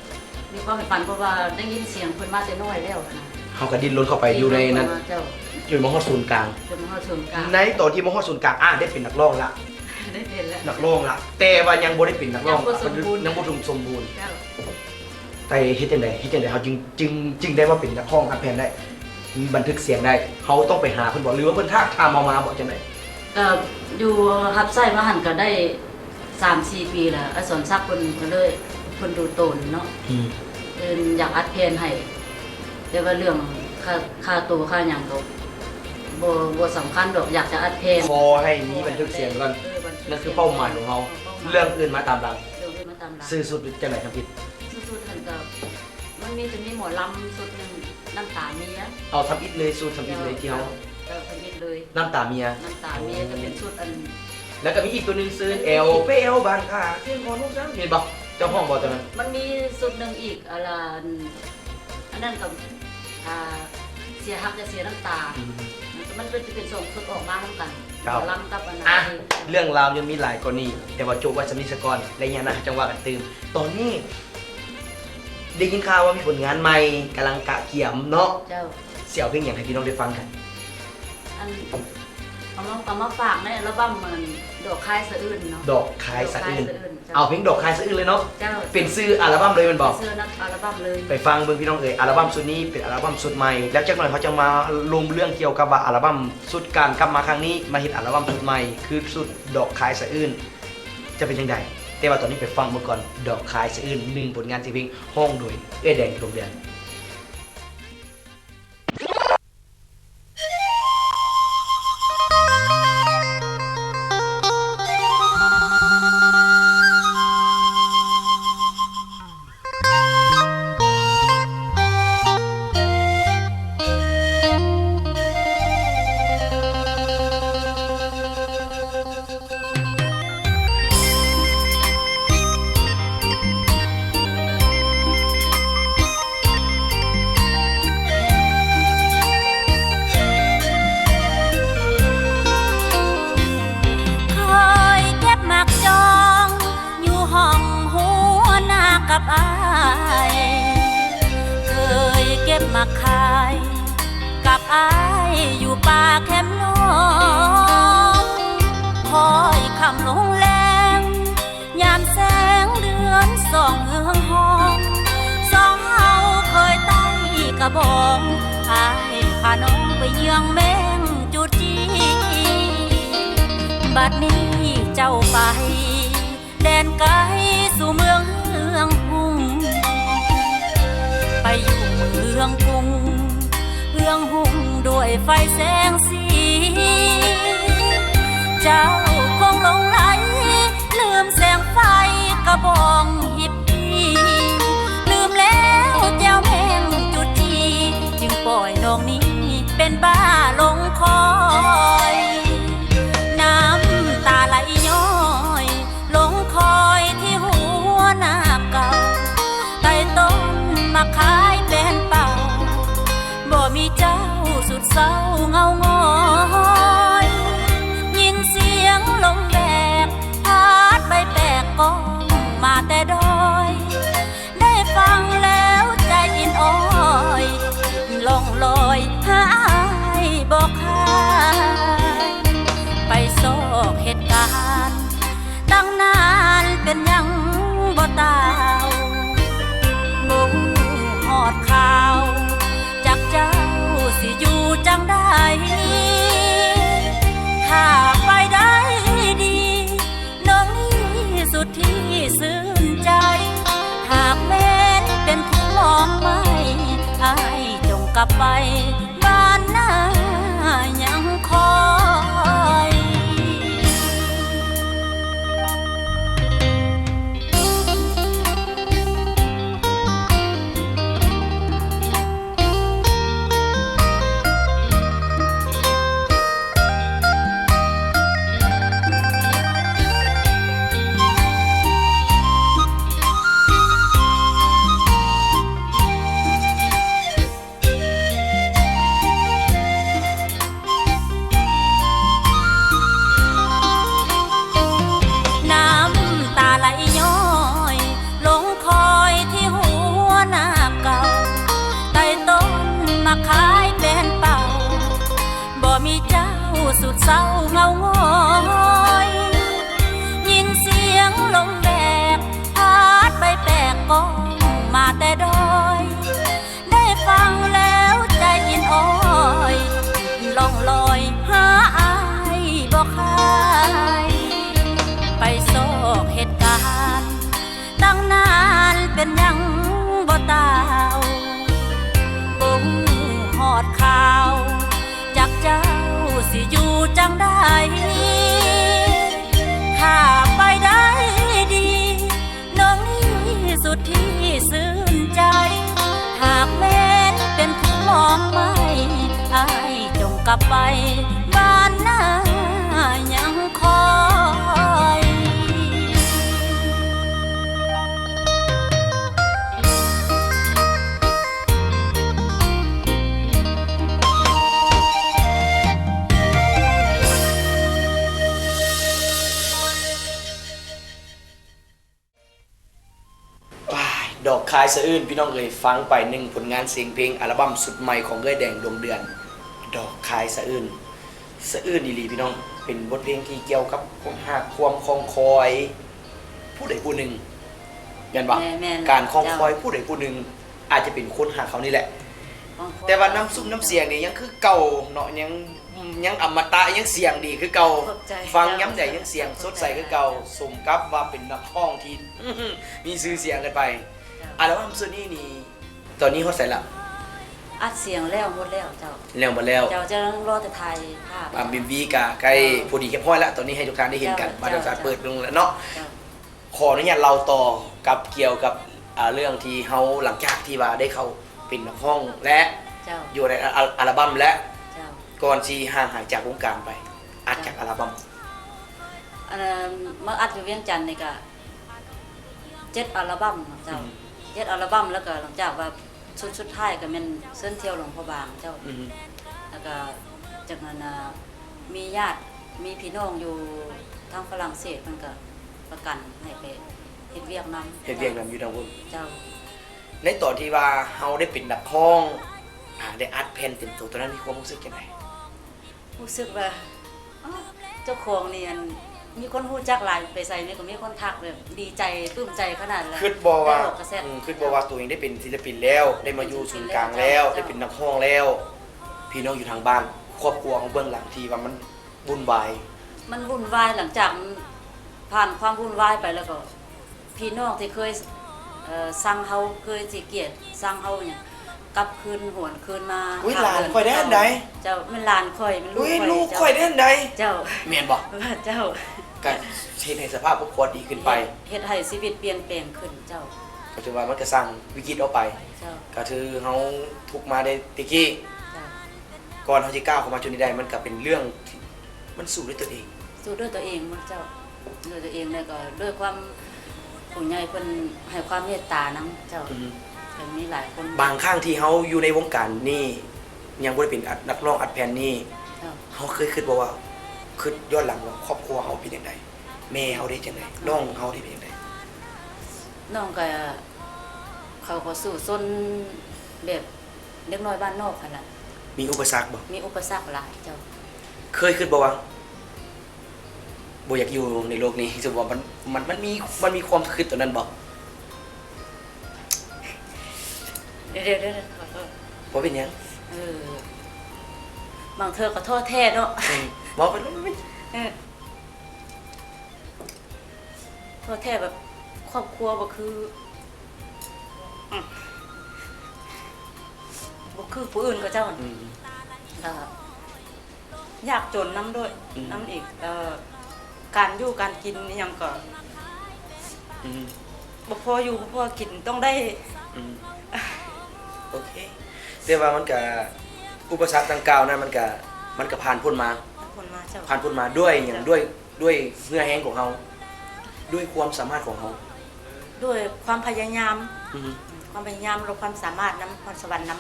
ມີຄວາມໃຝ່ຝັນ ເພາະວ່າໄດ້ຍິນສຽງເພິ່ນມາແຕ່ນ້ອຍແລ້ວຫັ້ນນະ. ເຮົາກໍດີ້ນລົນເຂົ້າໄປຢູ່ໃນນັ້ນ ເພາະວ່າ ເຈົ້າ ຈົນມາຮອດສູນກາງ ຈົນມາຮອດສູນກາງ. ໃນຕອນທີ່ມາຮອດສູນກາງ ອາ ໄດ້ເປັນນັກຮ້ອງລະ ໄດ້ເປັນແລ້ວ ນັກຮ້ອງລະ ແຕ່ວ່າຍັງບໍ່ໄດ້ເປັນນັກຮ້ອງ ຍັງບໍ່ສົມບູນ ຍັງບໍ່ຖືກສົມບູນ. ເຈົ້າ. ແຕ່ເຮັດຈັ່ງໃດ ເຮັດຈັ່ງໃດເຮົາຈຶ່ງ ຈຶ່ງ ຈຶ່ງໄດ້ມາເປັນນັກຮ້ອງອັດແຜ່ນໄດ້ ບັນທຶກສຽງໄດ້? ເຮົາຕ້ອງໄປຫາເພິ່ນບໍ ຫຼືວ່າເພິ່ນທາບທາມເຮົາມາບໍ ຈັ່ງໃດ? ກໍຢູ່ຮັບໃຊ້ມາຫັ້ນກໍໄດ້ສາມສີ່ປີແລ້ວ ອາຈານສອນສັກເພິ່ນກໍເລີຍ ເພິ່ນດູຕົນເນາະ ອືມ ເພິ່ນຢາກອັດແຜ່ນໃຫ້ ແຕ່ວ່າເລື່ອງຄ່າ ຄ່າໂຕຄ່າຫຍັງກໍບໍ່ ບໍ່ສຳຄັນດອກ ຢາກຈະອັດແຜ່ນ ຂໍໃຫ້ມີບັນທຶກສຽງກ່ອນ. ເອີ ບັນທຶກສຽງ ນັ້ນຄືເປົ້າໝາຍຂອງເຮົາ ເປົ້າໝາຍ ເລື່ອງອື່ນມາຕາມຫຼັງ. ເລື່ອງອື່ນມາຕາມຫຼັງ. ຊື່ຊຸດຈັ່ງໃດທຳອິດ? ຊື່ຊຸດຫັ້ນກໍ ມັນມີ ຈະມີໝໍລຳຊຸດໜຶ່ງ ນ້ຳຕາເມຍ. ເອົາທຳອິດເລີຍ ຊຸດທຳອິດເລີຍ ເຈົ້າ ທີ່ເຮົາ ເຈົ້າ ທຳອິດເລີຍ ນ້ຳຕາເມຍ. ນ້ຳຕາເມຍ ໂອ້ ຈະເປັນຊຸດອັນ ແລ້ວກໍມີອີກຕົວໜຶ່ງຊື່ ແອວໄປແອວບ້ານຂ້າ ສຽງຂອງລູກສາວ ແມ່ນບໍ່? ເຈົ້າຮ້ອງບໍ່ຕອນນັ້ນ? ມັນມີຊຸດໜຶ່ງອີກ ອັນລະ ອັນ ອັນນັ້ນກໍ ອ່າ ເສຍຮັກຢ່າເສຍນ້ຳຕາ. ອືມ ມັນ ມັນເປັນ ຈະເປັນສອງຊຸດອອກມານຳກັນ. ເຈົ້າ ໝໍລຳກັບອັນນັ້ນ. ອ່ະ ເລື່ອງລາວຍັງມີຫຼາຍກວ່ານີ້ ແຕ່ວ່າໂຈະໄວ້ສ່ຳນີ້ສາກ່ອນ ໄລຍະໜ້າເຮົາຈັ່ງວ່າກັນຕື່ມ. ຕອນນີ້ ໄດ້ຍິນຂ່າວວ່າມີຜົນງານໃໝ່ກຳລັງກະກຽມເນາະ. ເຈົ້າ. ຊິເອົາເພງຫຍັງໃຫ້ພີ່ນ້ອງໄດ້ຟັງກັນ? ອັນ ເອົາມາ ເອົາມາຝາກໃນອັລບັມ ອັນ ດອກຄາຍສະອື່ນເນາະ. ດອກຄາຍສະອື່ນ. ດອກຄາຍສະອື່ນ ເຈົ້າ. ເອົາເພງດອກຄາຍສະອື່ນເລີຍເນາະ. ເຈົ້າ. ເປັນຊື່ອັລບັມເລີຍແມ່ນບໍ່? ເປັນຊື່ອັນ ອັລບັມເລີຍ. ໄປຟັງເບິ່ງພີ່ນ້ອງເອີຍ ອັລບັມຊຸດນີ້ເປັນອັລບັມຊຸດໃໝ່ ແລ້ວຈັກໜ່ອຍເຮົາຈະມາລົມເລື່ອງກ່ຽວກັບວ່າອັລບັມຊຸດການກັບມາຄັ້ງນີ້ ມາເຮັດອັລບັມຊຸດໃໝ່ ຄືຊຸດດອກຄາຍສະອື່ນ ຈະເປັນຈັ່ງໃດ? ແຕ່ວ່າຕອນນີ້ໄປຟັງເບິ່ງກ່ອນ ດອກຄາຍສະອື່ນ ໜຶ່ງຜົນງານສຽງເພງ ຮ້ອງໂດຍເອື້ອຍແດງ ລມເດືອນ. ເຄີຍເກັບໝາກຈອງ ຢູ່ຫ້ອງຫົວໜ້າກັບອ້າຍ ເຄີຍເກັບໝາກຂາຍກັບອ້າຍ ຢູ່ປ່າແຄມນ້ອງ ຄອຍຄ່ຳລົງແລງ ຍາມແສງເດືອນສ່ອງເຮືອງຫ້ອງ ສອງເຮົາເຄີຍໄຕ່ກະບອງ ອ້າຍພານ້ອງໄປເຍືອງແມງຈູດຈີ ບັດນີ້ເຈົ້າໄປ ແດນໄກສູ່ເມືອງເຮືອງກຸງ ໄປຢູ່ເມືອງກຸງເຮືອງຮຸ່ງດ້ວຍໄຟແສງສີ ເຈົ້າຄົງຫຼົງໄຫຼລືມແສງໄຟກະບອງຮີບ ລືມແລ້ວແຈ່ວແມງຈູດຈີ ຈຶ່ງປ່ອຍນ້ອງນີ້ເປັນບ້າຫຼົງຄອຍ ນ້ຳຕາໄຫຼຍ້ອຍ ຫຼົງຄອຍທີ່ຫົວໜ້າເກົ່າ ໄຕ່ຕົ້ນໝາກຂາຍແປ້ນເປົ່າ ບໍ່ມີເຈົ້າສຸດເສົ້າເຫງົາຫງອຍ ຍິນສຽງລົມແບກ ພາດໃບແປກກ້ອງມາແຕ່ດອຍ ໄດ້ຟັງແລ້ວໃຈອິນອ່ອນ ປັນຫຍັງບໍ່ຕ່າວ ບໍ່ຮູ້ຮອດຂ່າວ ຈັກເຈົ້າຊິຢູ່ຈັ່ງໃດ ຖ້າໄປໄດ້ດີ ນ້ອງນີ້ສຸດທີ່ຊື່ນໃຈ ຫາກແມ່ນເປັນຜູ້ມອງໄມ້ ອ້າຍຈົ່ງກັບໄປ ບ້ານນາຍັງຄອຍ. ນ້ຳຕາໄຫຼຍ້ອຍລົງຄອຍທີ່ຫົວນາເກົ່າ ໃຕ້ຕົ້ນໝາກຄາຍແປ້ນເປົ່າ ບໍ່ມີເຈົ້າສຸດເສົ້າເງົາຫງອຍ ຍິນສຽງລົມແບກ ພາດໃບແປກກ້ອງມາແຕ່ດອຍ ໄດ້ຟັງແລ້ວໃຈເຢັນອ້ອຍ ລ່ອງລອຍຫາອ້າຍບໍ່ຄາຍ ໄປຊອກເຫດການ ຕັ້ງນານເປັນຫຍັງບໍ່ຕ່າວ ບໍ່ຮູ້ຮອດຂ່າວ ຈັກເຈົ້າຊິຢູ່ຈັ່ງໃດ ຖ້າໄປໄດ້ດີ ນ້ອງນີ້ສຸດທີ່ຊື່ນໃຈ ຫາກແມ່ນເປັນຜູ້ມອງໄມ້ ອ້າຍຈົ່ງກັບໄປ ບ້ານນາຍັງຄອຍ. ດອກຄາຍສະອື່ນ ພີ່ນ້ອງເອີຍ ຟັງໄປໜຶ່ງຜົນງານສຽງເພງ ອັລະບັ້ມຊຸດໃໝ່ຂອງເອື້ອຍແດງ ດວງເດືອນ ດອກຄາຍສະອື່ນ. ສະອື່ນອີ່ຫຼີພີ່ນ້ອງ ເປັນບົດເພງທີ່ກ່ຽວກັບຄວາມຮັກ ຄວາມຄອງຄອຍ ຜູ້ໃດຜູ້ໜຶ່ງ ແມ່ນບໍ່? ແມ່ນໆ ການຄອງຄອຍ ເຈົ້າ ຜູ້ໃດຜູ້ໜຶ່ງ ອາດຈະເປັນຄົນຮັກເຮົານີ້ແຫຼະ ຄອງຄອຍ ແຕ່ວ່ານ້ຳຊຸ້ມນ້ຳສຽງນີ້ຍັງຄືເກົ່າເນາະ ຍັງ ຍັງອະມະຕະ ຍັງສຽງດີຄືເກົ່າ ຂອບໃຈ ຟັງ ເຈົ້າ ຍາມໃດຍັງສຽງສົດໃສຄືເກົ່າ ເຈົ້າ ສົມກັບວ່າເປັນນັກຮ້ອງທີ່ ມີຊື່ສຽງເກີນໄປ ເຈົ້າ ອັລະບັ້ມຊຸດນີ້ນີ້ ຕອນນີ້ຮອດໃສລະ? ອັດສຽງແລ້ວໝົດແລ້ວເຈົ້າ ແລ້ວໝົດແລ້ວ ເຈົ້າ ຈະລໍແຕ່ຖ່າຍພາບ ອ່າ ເອັມວີກະໃກ້ ເຈົ້າ ພໍດີຮຽບຮ້ອຍລະ ຕອນນີ້ໃຫ້ທຸກທ່ານໄດ້ເຫັນກັນ ເຈົ້າ ວ່າ ເຈົ້າ ເຈົ້າ ເປີດເບິ່ງລະເນາະ ເຈົ້າ ຂໍອະນຸຍາດເລົ່າຕໍ່ກັບ ກ່ຽວກັບ ອ່າ ເລື່ອງທີ່ເຮົາ ຫຼັງຈາກທີ່ວ່າໄດ້ເຂົ້າເປັນນັກຮ້ອງ ແລະ ເຈົ້າ ຢູ່ໃນ ອາ ອາລະບັ້ມ ແລະ ເຈົ້າ ກ່ອນຊິຫ່າງຫາຍຈາກວົງການໄປ ອັດ ເຈົ້າ ຈັກອາລະບັ້ມ? ອັນ ມາອັດຢູ່ວຽງຈັນນີ້ກະ ເຈັດອາລະບັ້ມເນາະເຈົ້າ ອືມ ເຈັດອາລະບັ້ມ ແລ້ວກໍຫຼັງຈາກວ່າຊຸດສຸດທ້າຍກໍແມ່ນເຊີນທ່ຽວຫຼວງພະບາງເຈົ້າ ອືມ ແລ້ວກໍຈາກນັ້ນນະ ມີຍາດ ມີພີ່ນ້ອງຢູ່ທາງຝຣັ່ງເສດ ເພິ່ນກໍປະກັນໃຫ້ໄປເຮັດວຽກນຳ ເຮັດວຽກນຳຢູ່ທາງພຸ້ນ ເຈົ້າ ໃນຕອນທີ່ວ່າເຮົາໄດ້ເປັນນັກຮ້ອງ ອາ ໄດ້ອັດແຜ່ນເຕັມໂຕ ຕອນນັ້ນມີຄວາມຮູ້ສຶກຈັ່ງໃດ? ຮູ້ສຶກວ່າ ເຈົ້າຂອງນີ້ ອັນ ມີຄົນຮູ້ຈັກຫຼາຍ ໄປໃສນີ້ກໍມີຄົນທັກ ແບບດີໃຈ ປຶ້ມໃຈຂະໜາດແຫຼະ ຄິດບໍ່ວ່າ ໄດ້ອອກກະແສ ອືມ ຄິດບໍ່ວ່າໂຕເອງໄດ້ເປັນສິນລະປິນແລ້ວ ໄດ້ມາຢູ່ສູນກາງແລ້ວ ເປັນສິນລະປິນແລ້ວ ເຈົ້າ ໄດ້ເປັນນັກຮ້ອງແລ້ວ ພີ່ນ້ອງຢູ່ທາງບ້ານ ຄອບຄົວເຮົາເບື້ອງຫຼັງທີ່ວ່າມັນວຸ່ນວາຍ ມັນວຸ່ນວາຍ ຫຼັງຈາກຜ່ານຄວາມວຸ່ນວາຍໄປແລ້ວກໍ ພີ່ນ້ອງທີ່ເຄີຍ ເອີ ຊັງເຮົາ ເຄີຍຊິກຽດຊັງເຮົາຫຍັງ ກັບຄືນຫວນຄືນມາ ອຸ້ຍ ຫາ ຫຼານຂ້ອຍເດີຫັ້ນໃດ ເຈົ້າ ແມ່ນຫຼານຂ້ອຍ ແມ່ນລູກ ອຸ້ຍ ຂ້ອຍ ລູກຂ້ອຍເດີຫັ້ນໃດ ເຈົ້າ ແມ່ນບໍ່? ເຈົ້າ ກະເຮັດໃຫ້ສະພາບຄອບຄົວດີຂຶ້ນໄປ ເຮັດ ເຮັດໃຫ້ຊີວິດປ່ຽນແປງຂຶ້ນ ເຈົ້າ ກໍຖືວ່າມັນກະສ້າງວິກິດອອກໄປ ເຈົ້າ ກະຖືເຮົາທຸກມາໄດ້ແຕ່ກີ້ ເຈົ້າ ກ່ອນເຮົາຊິກ້າວເຂົ້າມາຈຸດນີ້ໄດ້ ມັນກະເປັນເລື່ອງທີ່ມັນສູ້ດ້ວຍຕົວເອງ ສູ້ດ້ວຍຕົວເອງໝົດເຈົ້າ ດ້ວຍຕົວເອງ ແລ້ວກໍດ້ວຍຄວາມຜູ້ໃຫຍ່ເພິ່ນໃຫ້ຄວາມເມດຕານຳເຈົ້າ ອືມ ກໍມີຫຼາຍຄົນ ບາງຄັ້ງທີ່ເຮົາຢູ່ໃນວົງການນີ້ ຍັງບໍ່ໄດ້ເປັນອັດ ນັກຮ້ອງອັດແຜ່ນນີ້ ເຈົ້າ ເຮົາເຄີຍຄິດບໍ່ວ່າ ຄິດຍ້ອນຫຼັງວ່າຄອບຄົວເຮົາເປັນຈັ່ງໃດ? ແມ່ເຮົາເດຈັ່ງໃດ? ນ້ອງເຮົາເດເປັນຈັ່ງໃດ? ນ້ອງກໍ ເຂົາກໍສູ້ຊົນແບບເດັກນ້ອຍບ້ານນອກຫັ້ນລະ ມີອຸປະສັກບໍ່? ມີອຸປະສັກຫຼາຍເຈົ້າ ເຄີຍຄິດບໍ່ວ່າ ບໍ່ຢາກຢູ່ໃນໂລກນີ້ ສະມມຸດວ່າມັນ ມັນ ມັນມີ ມັນມີຄວາມຄິດຕົວນັ້ນບໍ່? ດຽວໆ ດຽວ ຂໍໂທດ ບໍ່ເປັນຫຍັງ ເອີ ບາງເທື່ອກໍທໍ້ແທ້ເນາະ ອືມ ເວົ້າໄປໂລດ ເອີ ທໍ້ແທ້ແບບຄອບຄົວບໍ່ຄື ອືມ ບໍ່ຄືຜູ້ອື່ນເຂົາເຈົ້າ ອືມ ກໍ ຍາກຈົນນຳດ້ວຍ ອືມ ນຳອີກ ເອີ ການຢູ່ການກິນອີ່ຫຍັງກໍ ອືມ ບໍ່ພໍຢູ່ບໍ່ພໍກິນ ຕ້ອງໄດ້ ອືມ ໂອເຄ ແຕ່ວ່າມັນກະ ອຸປະສັກດັ່ງກ່າວນັ້ນ ມັນກະ ມັນກະຜ່ານພົ້ນມາ ຜ່ານພົ້ນມາ ເຈົ້າ ຜ່ານພົ້ນມາດ້ວຍຫຍັງ ເຈົ້າ ດ້ວຍ ດ້ວຍເຫື່ອແຮງຂອງເຮົາ ດ້ວຍຄວາມສາມາດຂອງເຮົາ ດ້ວຍຄວາມພະຍາຍາມ ອືມ ຄວາມພະຍາຍາມ ແລະ ຄວາມສາມາດນຳ ພອນສະຫວັນນຳ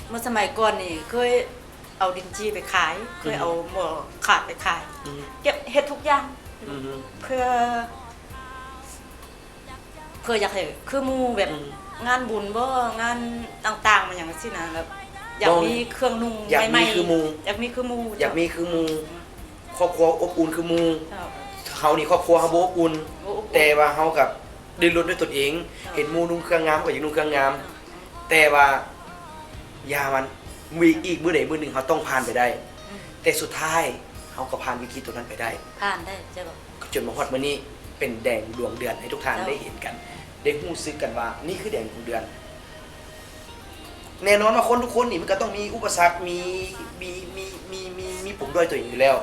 ເມື່ອສະໄໝກ່ອນນີ້ເຄີຍ ເອົາດິນຈີ່ໄປຂາຍ ເຄີຍເອົາໝໍ້ຂາດໄປຂາຍ ອືມ ເກັບເຮັດທຸກຢ່າງ ອືມ ເພື່ອ ເພື່ອຢາກໃຫ້ຄືໝູ່ ແບບ ອືມ ງານບຸນບໍ ງານຕ່າງໆ ມາຫຍັງຊີ້ນະ ແບບ ຢາກມີເຄື່ອງນຸ່ງ ຢາກມີຄືໝູ່ ຢາກມີຄືໝູ່ ຢາກມີຄືໝູ່ ອືມ ຄອບຄົວອົບອຸ່ນຄືໝູ່ ເຈົ້າ ເຮົານີ້ຄອບຄົວເຮົາບໍ່ອົບອຸ່ນ ບໍ່ອົບອຸ່ນ ແຕ່ວ່າເຮົາກໍ ດີ້ນລົນດ້ວຍຕົນເອງ ເຈົ້າ ເຫັນໝູ່ນຸ່ງເຄື່ອງງາມ ເຮົາກໍຢາກນຸ່ງເຄື່ອງງາມ ເຈົ້າ ແຕ່ວ່າຢ່າມັນ ມີອີກມື້ໃດມື້ໜຶ່ງເຮົາຕ້ອງຜ່ານໄປໄດ້ ອືມ ແຕ່ສຸດທ້າຍເຮົາກໍຜ່ານວິກິດຕົວນັ້ນໄປໄດ້ ຜ່ານໄດ້ ເຈົ້າ ຈົນມາຮອດມື້ນີ້ ເປັນແດງດວງເດືອນໃຫ້ທຸກທ່ານ ເຈົ້າ ໄດ້ເຫັນກັນ ໄດ້ຮູ້ສຶກກັນວ່າ ນີ້ຄືແດງດວງເດືອນ. ແນ່ນອນວ່າຄົນທຸກຄົນນີ້ມັນກໍຕ້ອງມີອຸປະສັກ ມີ ມີ ມີ ມີ ມີ ມີປົມດ້ອຍຕົວເອງຢູ່ແລ້ວ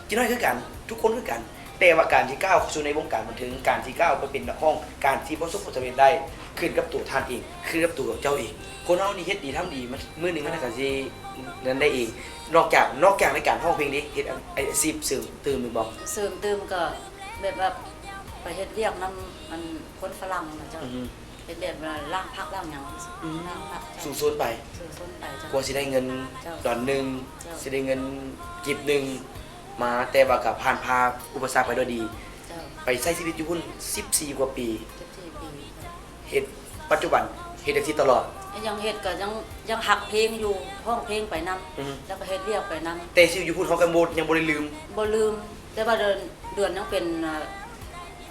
ຈີ່ນ້ອຍຄືກັນ ທຸກຄົນຄືກັນ ແຕ່ວ່າການທີ່ກ້າວເຂົ້າສູ່ໃນວົງການບັນເທີງ ການທີ່ກ້າວໄປເປັນນັກຮ້ອງ ການທີ່ປະສົບຜົນສຳເລັດໄດ້ ຂຶ້ນກັບຕົວທ່ານເອງ ຂຶ້ນກັບຕົວເຈົ້າເອງ ຄົນເຮົານີ້ເຮັດດີທຳດີ ມັນ ມື້ໜຶ່ງມັນກໍຊິນັ້ນໄດ້ເອງ ນອກຈາກ ນອກຈາກໃນການຮ້ອງເພງເດ້ ເຮັດອາ ອາຊີບເສີມຕື່ມອີກບໍ່? ເສີມຕື່ມກໍແບບວ່າໄປເຮັດວຽກນຳ ອັນ ຄົນຝຣັ່ງນະເຈົ້າ ອືຮຶ ເຮັດແບບວ່າລ້າງຜັກລ້າງຫຍັງ ອືມ ລ້າງຜັກ ສູ້ຊົນໄປ ສູ້ຊົນໄປເຈົ້າ ກວ່າຊິໄດ້ເງິນ ເຈົ້າ ດອນໜຶ່ງ ເຈົ້າ ຊິໄດ້ເງິນກີບໜຶ່ງມາ ແຕ່ວ່າກໍຜ່ານຜ່າອຸປະສັກໄປດ້ວຍດີ ເຈົ້າ ໄປໃຊ້ຊີວິດຢູ່ພຸ້ນສິບສີ່ກວ່າປີ ສິບສີ່ປີ ເຈົ້າ ເຮັດ ປັດຈຸບັນເຮັດຈັ່ງຊີ້ຕະຫຼອດ ຍັງເຮັດກໍຍັງ ຍັງຮັກເພງຢູ່ ຮ້ອງເພງໄປນຳ ອືຮຶ ແລ້ວກໍເຮັດວຽກໄປນຳ ແຕ່ຊີວິດຢູ່ພຸ້ນເຮົາກໍບໍ່ ຍັງບໍ່ໄດ້ລືມ ບໍ່ລືມ ແຕ່ວ່າເດືອນ ເດືອນຍັງເປັນ ເອີ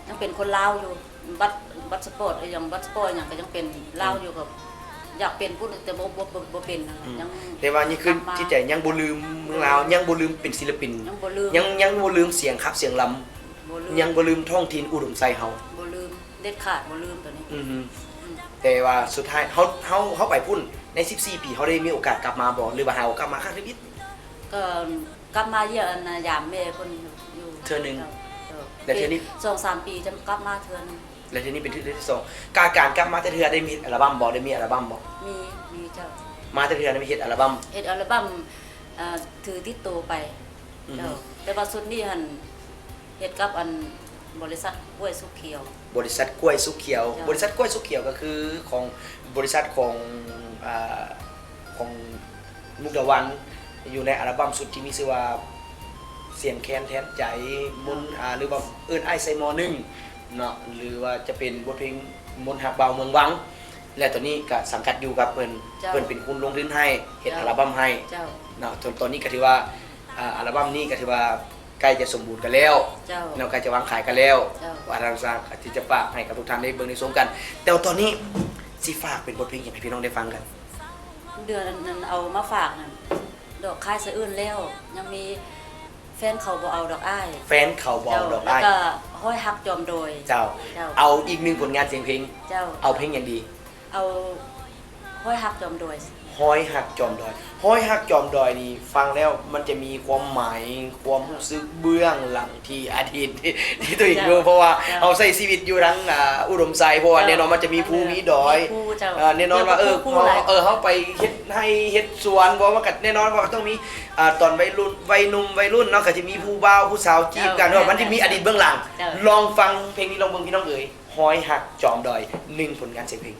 ຍັງເປັນຄົນລາວຢູ່ ບັດ ບັດສະປອດອີ່ຫຍັງ ບັດສະປອດອີ່ຫຍັງກໍຍັງເປັນລາວຢູ່ ອືມ ກໍຢາກເປັນພຸ້ນ ແຕ່ບໍ່ ບໍ່ ບໍ່ ບໍ່ເປັນນະ ອືມ ຍັງ ແຕ່ວ່ານີ້ຄື ກັບມາ ຈິດໃຈຍັງບໍ່ລືມເມືອງລາວ ຍັງບໍ່ລືມເປັນສິນລະປິນ ຍັງບໍ່ລືມ ຍັງ ຍັງບໍ່ລືມສຽງຂັບສຽງລຳ ບໍ່ລືມ ຍັງບໍ່ລືມທ້ອງຖິ່ນອຸດົມໄຊເຮົາ ບໍ່ລືມເດັດຂາດ ບໍ່ລືມໂຕນີ້ ອືມ ອືມ ແຕ່ວ່າສຸດທ້າຍເຮົາ ເຮົາ ເຮົາໄປພຸ້ນໃນສິບສີ່ປີ ເຮົາໄດ້ມີໂອກາດກັບມາບໍ່ ຫຼືວ່າຫາກໍກັບມາຄັ້ງທຳອິດ? ກໍ ກັບມາຢ້ຽມ ອັນນະ ຢາມແມ່ເພິ່ນຢູ່ ເທື່ອໜຶ່ງ ເຈົ້າ ເຈົ້າ ແລ້ວເທື່ອນີ້ ສອງສາມປີຈະກັບມາເທື່ອໜຶ່ງ ແລ້ວເທື່ອນີ້ເປັນເທື່ອ ເທື່ອທີສອງ ການ ການກັບມາແຕ່ເທື່ອໄດ້ມີອັລບັມບໍ່? ໄດ້ມີອັລບັມບໍ່? ມີ ມີເຈົ້າ ມາແຕ່ເທື່ອໄດ້ມີເຮັດອັລບັມ ເຮັດອັລບັມ ເອີ ຖືຕິດໂຕໄປ ອືຮຶ ເຈົ້າ ແຕ່ວ່າຊຸດນີ້ຫັ້ນ ເຮັດກັບ ອັນ ບໍລິສັດກ້ວຍສຸກຂຽວ ບໍລິສັດກ້ວຍສຸກຂຽວ ເຈົ້າ ບໍລິສັດກ້ວຍສຸກຂຽວກໍຄືຂອງ ບໍລິສັດຂອງ ອ່າ ຂອງມຸກດາຫວັນ ຢູ່ໃນອັລບັມຊຸດທີ່ມີຊື່ວ່າ ສຽງແຄນແທນໃຈ ມົນ ເຈົ້າ ອ່າ ຫຼືວ່າເອີ້ນອ້າຍໃສ່ໝໍ້ໜຶ່ງເນາະ ຫຼືວ່າຈະເປັນບົດເພງມົນຮັກບ່າວເມືອງວັງ ແລະ ຕອນນີ້ກໍສັງກັດຢູ່ກັບເພິ່ນ ເຈົ້າ ເພິ່ນເປັນຄົນລົງທຶນໃຫ້ ເຮັດ ເຈົ້າ ອັລບັມໃຫ້ ເຈົ້າ ເນາະ ຕອນ ຕອນນີ້ກໍຖືວ່າ ອ່າ ອັລບັມນີ້ກໍຖືວ່າໃກ້ຈະສົມບູນກັນແລ້ວ ເຈົ້າ ເນາະ ໃກ້ຈະວາງຂາຍກັນແລ້ວ ເຈົ້າ ວ່າທາງສາງກໍຊິຈະຝາກໃຫ້ກັບທຸກທ່ານໄດ້ເບິ່ງໄດ້ຊົມກັນ ແຕ່ວ່າຕອນນີ້ຊິຝາກເປັນບົດເພງຫຍັງໃຫ້ພີ່ນ້ອງໄດ້ຟັງກັນ? ເດືອນນັ້ນເອົາມາຝາກນັ້ນ ດອກຄາຍສະອື່ນແລ້ວ ຍັງມີ ແຟນເຂົາບໍ່ເອົາດອກອ້າຍ ແຟນເຂົາບໍ່ເອົາດອກອ້າຍ ເຈົ້າ ແລ້ວກໍຮ້ອຍຮັກຈອມດອຍ ເຈົ້າ ເຈົ້າ ເອົາອີກໜຶ່ງຜົນງານສຽງເພງ ເຈົ້າ ເອົາເພງຫຍັງດີ? ເອົາຮ້ອຍຮັກຈອມດອຍ ຮ້ອຍຮັກຈອມດອຍ ຮ້ອຍຮັກຈອມດອຍນີ້ຟັງແລ້ວມັນຈະມີຄວາມໝາຍ ຄວາມຮູ້ສຶກເບື້ອງຫຼັງທີ່ອະດີດທີ່ ທີ່ຕົວເອງຢູ່ ເຈົ້າ ເພາະວ່າ ເຈົ້າ ເຮົາໃຊ້ຊີວິດຢູ່ທາງ ອ່າ ອຸດົມໄຊ ເພາະວ່າ ເຈົ້າ ແນ່ນອນມັນຈະມີພູມີດອຍ ມີພູ ເຈົ້າ ເອີ ແນ່ນອນວ່າ ເອີ ເຮົາ ເຮົາໄປເຮັດໄຮ່ເຮັດສວນ ເພາະວ່າມັນກໍແນ່ນອນວ່າຕ້ອງມີ ອ່າ ຕອນໄວລຸ້ນ ໄວໜຸ່ມໄວລຸ້ນເນາະ ກໍຈະມີຜູ້ບ່າວຜູ້ສາວຈີບກັນ ເຈົ້າ ເນາະ ມັນຈະມີອະດີດເບື້ອງຫຼັງ ເຈົ້າ ລອງຟັງເພງນີ້ລອງເບິ່ງພີ່ນ້ອງເອີຍ ຮ້ອຍຮັກຈອມດອຍ ໜຶ່ງຜົນງານສຽງເພງ.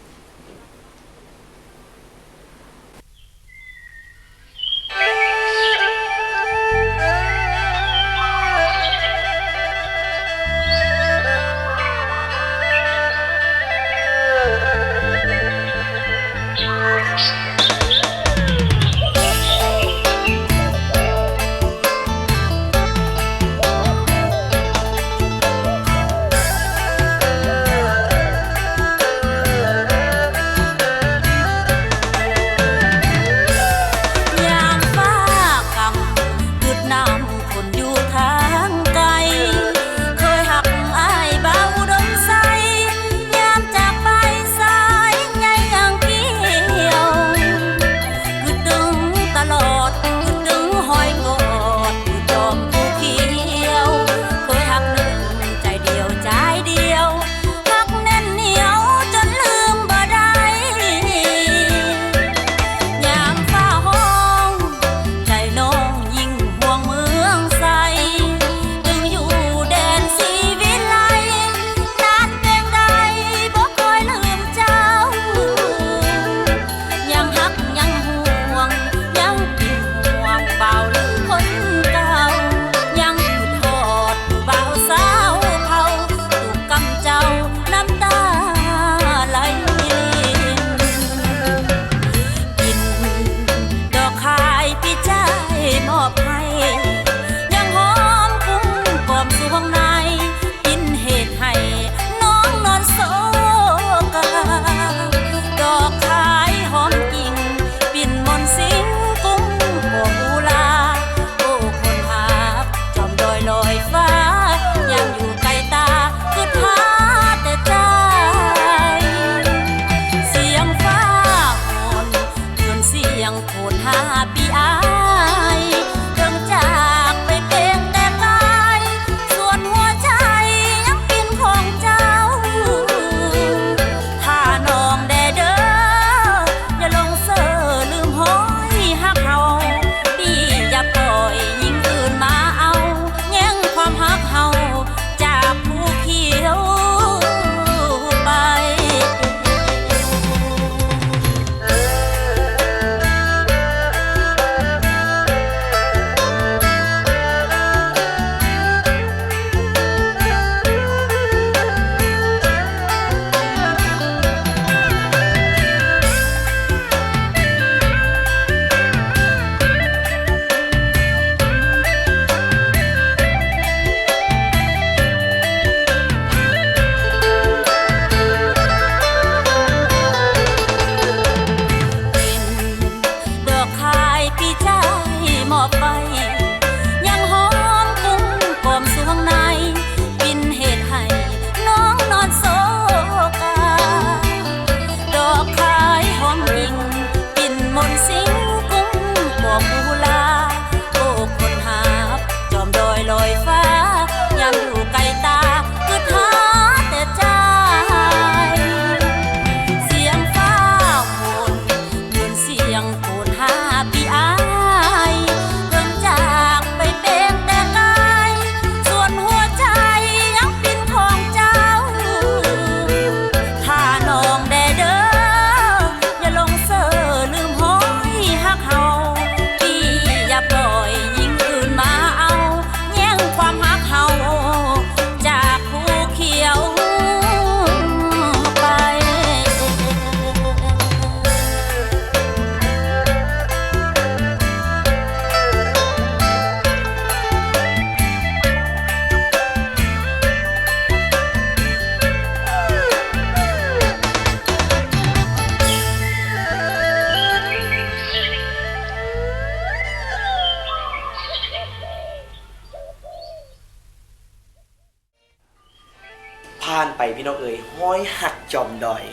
ຜ່ານໄປພີ່ນ້ອງເອີຍ ຮອຍຮັກຈອມດອຍ.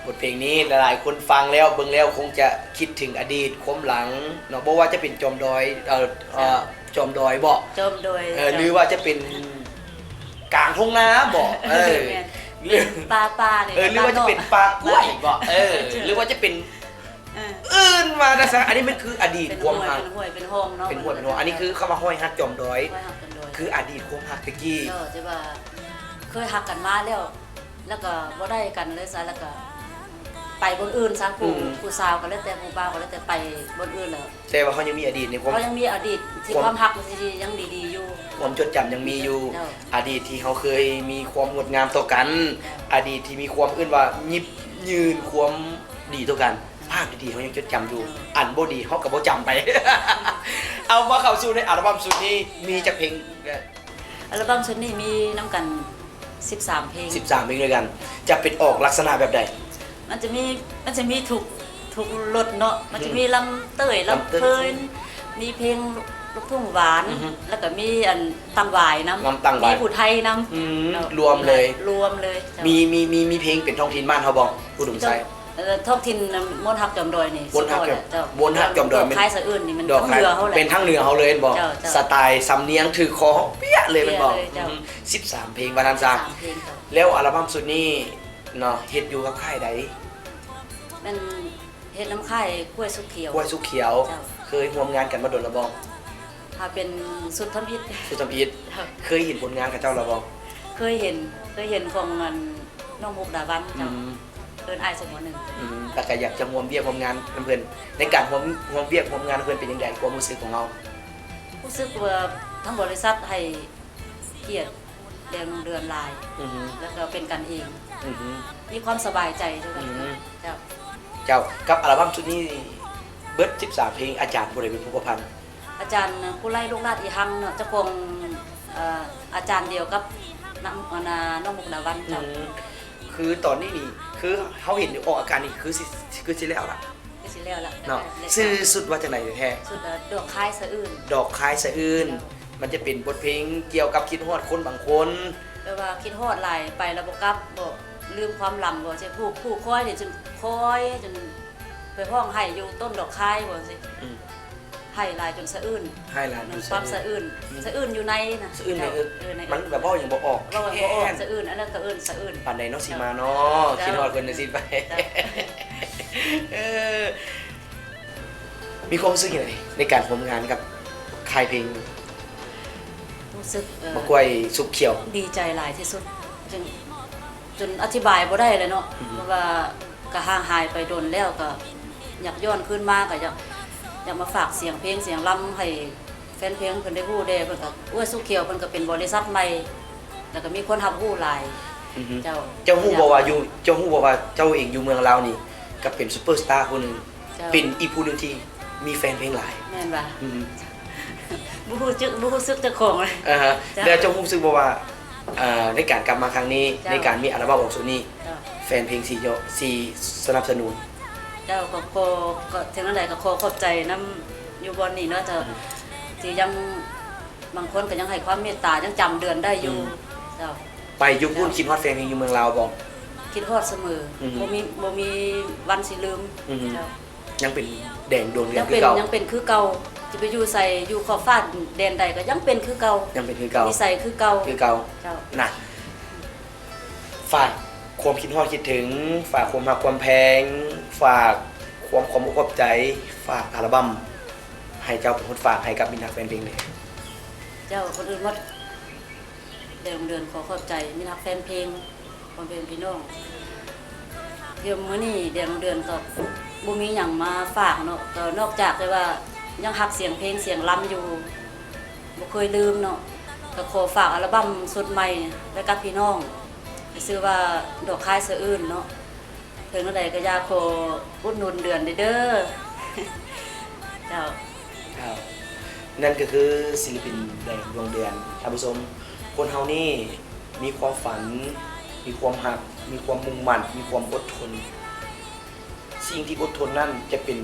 ບົດເພງນີ້ຫຼາຍໆຄົນຟັງແລ້ວ ເບິ່ງແລ້ວຄົງຈະຄິດເຖິງອະດີດຄວາມຫຼັງເນາະ, ບໍ່ວ່າຈະເປັນຈອມດອຍ ເອີ ເອີ ຈອມດອຍບໍ ຈອມດອຍ ເອີ ເຈົ້າ ຫຼືວ່າຈະເປັນກາງທົ່ງນາບໍ ເອີ ແມ່ນ ຫຼື ເປັນປ່າໆນີ້ແຫຼະ ເອີ ຫຼືວ່າຈະເປັນປ່າກ້ວຍບໍ ເອີ ຫຼືວ່າຈະເປັນ ເອີ ອື່ນວ່າຊັ້ນຊະ. ອັນນີ້ມັນຄືອະດີດຄວາມຮັກ ເປັນຫ້ວຍເປັນຮ່ອງເນາະ ເປັນຫ້ວຍເປັນຮ່ອງ. ອັນນີ້ຄືຄຳວ່າຮອຍຮັກຈອມດອຍ ຮອຍຮັກຈອມດອຍ ຄືອະດີດຄວາມຮັກແຕ່ກີ້ ເຈົ້າ ທີ່ວ່າເຄີຍຮັກກັນມາແລ້ວ ແລ້ວກໍບໍ່ໄດ້ກັນເລີຍຊະ ແລ້ວກໍໄປບ່ອນອື່ນຊະ ຜູ້ ອືມ ຜູ້ສາວກໍແລ້ວແຕ່ ຜູ້ບ່າວກໍແລ້ວແຕ່ ໄປບ່ອນອື່ນແລ້ວ. ແຕ່ວ່າເຮົາຍັງມີອະດີດໃນຄວາມ ເຮົາຍັງມີອະດີດທີ່ ຄວາມ ຄວາມຮັກທີ່ຍັງດີໆຢູ່ ຄວາມຈົດຈຳຍັງມີຢູ່ ເຈົ້າ ອະດີດທີ່ເຮົາເຄີຍມີຄວາມງົດງາມຕໍ່ກັນ ເຈົ້າ ອະດີດທີ່ມີຄວາມ ເອີ້ນວ່າຍິບຍືນຄວາມດີຕໍ່ກັນ. ພາບດີໆເຮົາຍັງຈົດຈຳຢູ່ ເຈົ້າ ອັນບໍ່ດີເຮົາກໍບໍ່ຈຳໄປ. ເອົາ ມາເຂົ້າສູ່ໃນອັລບັມຊຸດນີ້ ມີຈັກເພງ? ອັລບັມຊຸດນີ້ມີນຳກັນສິບສາມເພງ ສິບສາມເພງດ້ວຍກັນ. ຈະເປັນອອກລັກສະນະແບບໃດ? ມັນຈະມີ ມັນຈະມີທຸກ ທຸກລົດເນາະ ມັນຈະມີ ອືມ ລຳເຕີຍ ລຳເຕີຍ ລຳເພີນ ມີເພງລູກທົ່ງຫວານ ອືຮຶ ແລ້ວກໍມີອັນຕັ້ງຫວາຍນຳ ລຳຕັ້ງຫວາຍ ມີຜູ້ໄທນຳ ອືມ ເຈົ້າ ລວມເລີຍ ລວມເລີຍ ເຈົ້າ ມີ ມີ ມີ ມີເພງເປັນທ້ອງຖິ່ນບ້ານເຮົາບໍ່? ຜູ້ດຸງໄຊ ເອີ ທ້ອງຖິ່ນມົນຮັກຈອມດອຍນີ້ ມົນຮັກ ສະເພາະແຫຼະ ເຈົ້າ ມົນຮັກຈອມດອຍ ດອກຄາຍສະອື່ນນີ້ມັນ ດອກຄາຍ ທາງເໜືອເຮົາແຫຼະ ເປັນທາງເໜືອເຮົາເລີຍແມ່ນບໍ່? ເຈົ້າ ສະໄຕສຳນຽງຖືກຄໍເຮົາເປຍເລີຍແມ່ນບໍ່? ເປັນສິບສາມເພງວ່າຊັ້ນຊະ ສິບສາມເພງ ເຈົ້າ ແລ້ວອັລບັມຊຸດນີ້ເນາະ ເຮັດຢູ່ກັບຄ້າຍໃດ? ແມ່ນເຮັດນຳຄ້າຍກ້ວຍສຸກຂຽວ ກ້ວຍສຸກຂຽວ ເຈົ້າ ເຄີຍຮ່ວມງານກັນມາດົນແລ້ວບໍ່? ຖ້າເປັນຊຸດທຳອິດ ຊຸດທຳອິດ ເຈົ້າ ເຄີຍເຫັນຜົນງານເຂົາເຈົ້າແລ້ວບໍ່? ເຄີຍເຫັນ ເຄີຍເຫັນຂອງອັນ ນ້ອງມຸກດາວັນ ອືມ ເຈົ້າ ເອີ້ນອ້າຍໃສ່ໝໍໜຶ່ງ ອືມ ແລ້ວກໍຢາກຈະຮ່ວມວຽກຮ່ວມງານນຳເພິ່ນ. ໃນການຮ່ວມ ຮ່ວມວຽກຮ່ວມງານນຳເພິ່ນເປັນຈັ່ງໃດ ຄວາມຮູ້ສຶກຂອງເຮົາ? ຮູ້ສຶກວ່າທາງບໍລິສັດໃຫ້ກຽດແດງດວງເດືອນຫຼາຍ ອືຮຶ ແລ້ວກໍເປັນກັນເອງ ອືຮຶ ມີຄວາມສະບາຍໃຈ ອືຮຶ ເຈົ້າ ເຈົ້າ ກັບອັລບັມຊຸດນີ້ເບິດສິບສາມເພງ ອາຈານຜູ້ໃດເປັນຜູ້ປະພັນ? ອາຈານ ກຸໄລ ລູກລາດອີຮັງເນາະ ເຈົ້າຂອງ ເອີ ອາຈານດຽວກັບນາງ ອັນນ່າ ນ້ອງມຸກດາວັນ ອືມ ເຈົ້າ ຄືຕອນນີ້ນີ້ ຄືເຮົາເຫັນຢູ່ອອກອາກາດນີ້ ຄືຊິ ຄືຊິແລ້ວລະ ຄືຊິແລ້ວລະ ເນາະ ແລ້ວ ຊື່ຊຸດວ່າຈັ່ງໃດແທ້? ຊຸດ ເອີ ດອກຄາຍສະອື່ນ ດອກຄາຍສະອື່ນ ເຈົ້າ ມັນຈະເປັນບົດເພງກ່ຽວກັບຄິດຮອດຄົນບາງຄົນ ແບບວ່າຄິດຮອດຫຼາຍ ໄປແລ້ວບໍ່ກັບບໍ ລືມຄວາມຫຼັງບໍ ຊິຜູກ ຜູກຄອຍນີ້ ຈົນຄອຍ ຈົນໄປຮ້ອງໄຫ້ຢູ່ຕົ້ນດອກຄາຍບໍ ຈັ່ງຊີ້ ອືມ ໄຫ້ຫຼາຍຈົນສະອື່ນ ໄຫ້ຫຼາຍຈົນສະອື່ນ ຄວາມສະອື່ນ ອືມ ສະອື່ນຢູ່ໃນນະ ສະອື່ນໃນເອິກ ເຈົ້າ ເອີ ໃນເອິກ ມັນແບບເວົ້າຫຍັງບໍ່ອອກ ເວົ້າຫຍັງບໍ່ອອກ ແຄ້ນ ສະອື່ນ ອັນນັ້ນກໍເອີ້ນສະອື່ນ ປານໃດເນາະຊິມາເນາະ ເຈົ້າ ຄິດຮອດເພິ່ນຈັ່ງຊີ້ໄປ ເຈົ້າ ເອີ ມີຄວາມຮູ້ສຶກຈັ່ງໃດໃນການຮ່ວມງານກັບຄ້າຍເພງ ຮູ້ສຶກ ເອີ ໝາກກ້ວຍສຸກຂຽວ? ດີໃຈຫຼາຍທີ່ສຸດ ຈົນ ຈົນອະທິບາຍບໍ່ໄດ້ເລີຍເນາະ ອືຮຶ ເພາະວ່າກໍຫ່າງຫາຍໄປດົນແລ້ວ ກໍຢາກຍ້ອນຄືນມາ ກໍຢາກ ຢາກມາຝາກສຽງເພງສຽງລຳໃຫ້ແຟນເພງເພິ່ນໄດ້ຮູ້ແດ່ ເພິ່ນກໍ ໂອ້ຍ ສຸກຂຽວເພິ່ນກໍເປັນບໍລິສັດໃໝ່ ແລ້ວກໍມີຄົນຮັບຮູ້ຫຼາຍ ອືຮຶ ເຈົ້າ ເຈົ້າຮູ້ບໍ່ວ່າຢູ່ ເຈົ້າຮູ້ບໍ່ວ່າເຈົ້າເອງຢູ່ເມືອງລາວນີ້ ກໍເປັນຊຸບເປີສະຕາຜູ້ໜຶ່ງ ເຈົ້າ ເປັນອີກຜູ້ໜຶ່ງທີ່ມີແຟນເພງຫຼາຍ ແມ່ນຫວາ? ອືມ ບໍ່ຮູ້ສຶກ ບໍ່ຮູ້ສຶກເຈົ້າຂອງເລີຍ ອ່າຮະ ເຈົ້າ ແລ້ວເຈົ້າຮູ້ສຶກບໍ່ວ່າ ເອີ ໃນການກັບມາຄັ້ງນີ້ ເຈົ້າ ໃນການມີອັລບັມອອກຊຸດນີ້ ເຈົ້າ ແຟນເພງຊິ ຊິສະໜັບສະໜູນ? ເຈົ້າ ກໍຂໍ ກໍເຖິງອັນໃດກໍຂໍຂອບໃຈນຳຢູ່ບ່ອນນີ້ເນາະ ເຈົ້າ ອືມ ທີ່ຍັງ ບາງຄົນກໍຍັງໃຫ້ຄວາມເມດຕາ ຍັງຈຳເດືອນໄດ້ຢູ່ ອືມ ເຈົ້າ ໄປຢູ່ພຸ້ນ ເຈົ້າ ຄິດຮອດແຟນເພງຢູ່ເມືອງລາວບໍ່? ຄິດຮອດສະເໝີ ອືຮຶ ບໍ່ມີ ບໍ່ມີວັນຊິລືມ ອືຮຶ ເຈົ້າ ຍັງເປັນແດງດວງເດືອນຄືເກົ່າ ຍັງເປັນຄືເກົ່າ ຊິໄປຢູ່ໃສ ຢູ່ຂອບຟ້າແດນໃດກໍຍັງເປັນຄືເກົ່າ ຍັງເປັນຄືເກົ່າ ນິໄສຄືເກົ່າ ຄືເກົ່າ ເຈົ້າ ນະ ຝາກຄວາມຄິດຮອດຄິດເຖິງ ຝາກຄວາມຮັກຄວາມແພງ ຝາກຄວາມຂອບອົກຂອບໃຈ ຝາກອັລບັມ ໃຫ້ເຈົ້າເປັນຄົນຝາກໃຫ້ກັບມິດຮັກແຟນເພງເລີຍ. ເຈົ້າ ກ່ອນອື່ນໝົດ ແດງດວງເດືອນຂໍຂອບໃຈມິດຮັກແຟນເພງ ພໍ່ແມ່ພີ່ນ້ອງ ທີ່ມື້ນີ້ແດງດວງເດືອນກໍບໍ່ມີຫຍັງມາຝາກເນາະ ກໍນອກຈາກແຕ່ວ່າຍັງຮັກສຽງເພງສຽງລຳຢູ່ ບໍ່ເຄີຍລືມເນາະ ກໍຂໍຝາກອັລບັມຊຸດໃໝ່ໄວ້ກັບພີ່ນ້ອງ ຊື່ວ່າ ດອກຄາຍສະອື່ນເນາະ. ເຖິງແນວໃດກໍຢາກຂໍອຸດໜູນເດືອນເດີ ເຈົ້າ. ເຈົ້າ ນັ້ນກໍຄືສິນລະປິນແດງດວງເດືອນ. ທ່ານຜູ້ຊົມ, ຄົນເຮົານີ້ມີຄວາມຝັນ, ມີຄວາມຮັກ, ມີຄວາມມຸ່ງໝັ້ນ, ມີຄວາມອົດທົນ. ສິ່ງທີ່ອົດທົນນັ້ນຈະເປັນ,